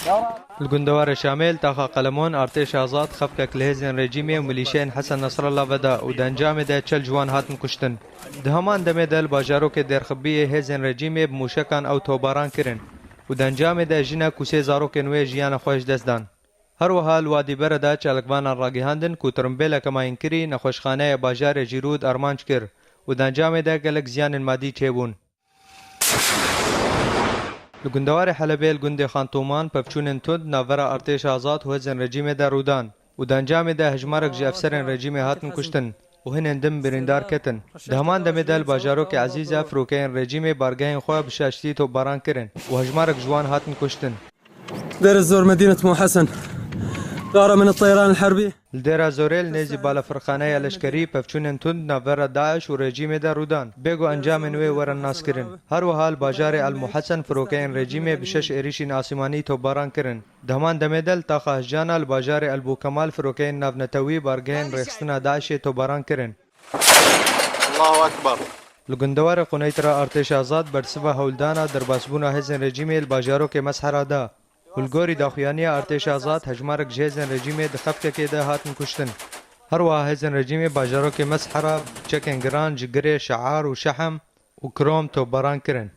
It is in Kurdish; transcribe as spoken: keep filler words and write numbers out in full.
Li gundewarê Şamê li taxa Qelemon artêşa Azad xefkek li hêzên rejîmê û milîşeyên Hesen Nesrallah veda û di encamê de çel ciwan hatin kuştin. Di heman demê de li bajarokê Dêrxibiyê hêzên rejîmê bi mûşekan ew tobaran kirin û di encamê de jinek û sê zarokên wê jiyana xwe ji dest dan. Her wiha li Wadî Bere de çalakvanan ragihandin ku tirimbêleke mayînkirî nexweşxaneya bajarê Jîrûd armanc kir û di encamê de gelek ziyanên madî çêbûn. Li gundewarê Helebê li gundê Xantûman pevçûnên tund navbera artêşa Azad û hêzên rejîmê de rûdan û di encamê de hejmarek ji efserên rejîmê hatin kuştin û hinên din birîndar ketin. Di heman demê de li bajarokê Ezîze firokeyên rejîmê bargehên xwe bi şaştî topbaran kirin û hejmarek ji wan hatin kuştin. دير الزور مدينة محسن. غارة من الطيران الحربي. Li Dêra Zorê li nêzî balafirxaneya leşkerî pevçûnên tund navbera DAIŞ û rejîmê de rûdan. Bê ku encamên wê werin naskirin. Her wiha li bajarê El Muhesen firokeyên rejîmê bi şeş êrîşên asîmanî topbaran kirin. Di heman demê de li taxa Hijana li bajarê El Bûkemal firokeyên navnetewî bargehên rêxistina DAIŞê topbaran kirin. Allahu Ekber. Li gundewarê Quneytra artêşa Azad bersiva hewldana derbasbûna hêzên rejîmê li bajarokê Meshera da. Û li gorî daxuyaniya artêşa Azad hejmarek ji hêzên rejîmê di xefkekê de hatin kuştin. Her wiha hêzên rejîmê bajarokê Meshera bi çekên giran ji girê, şear û şehm û krom topbaran kirin.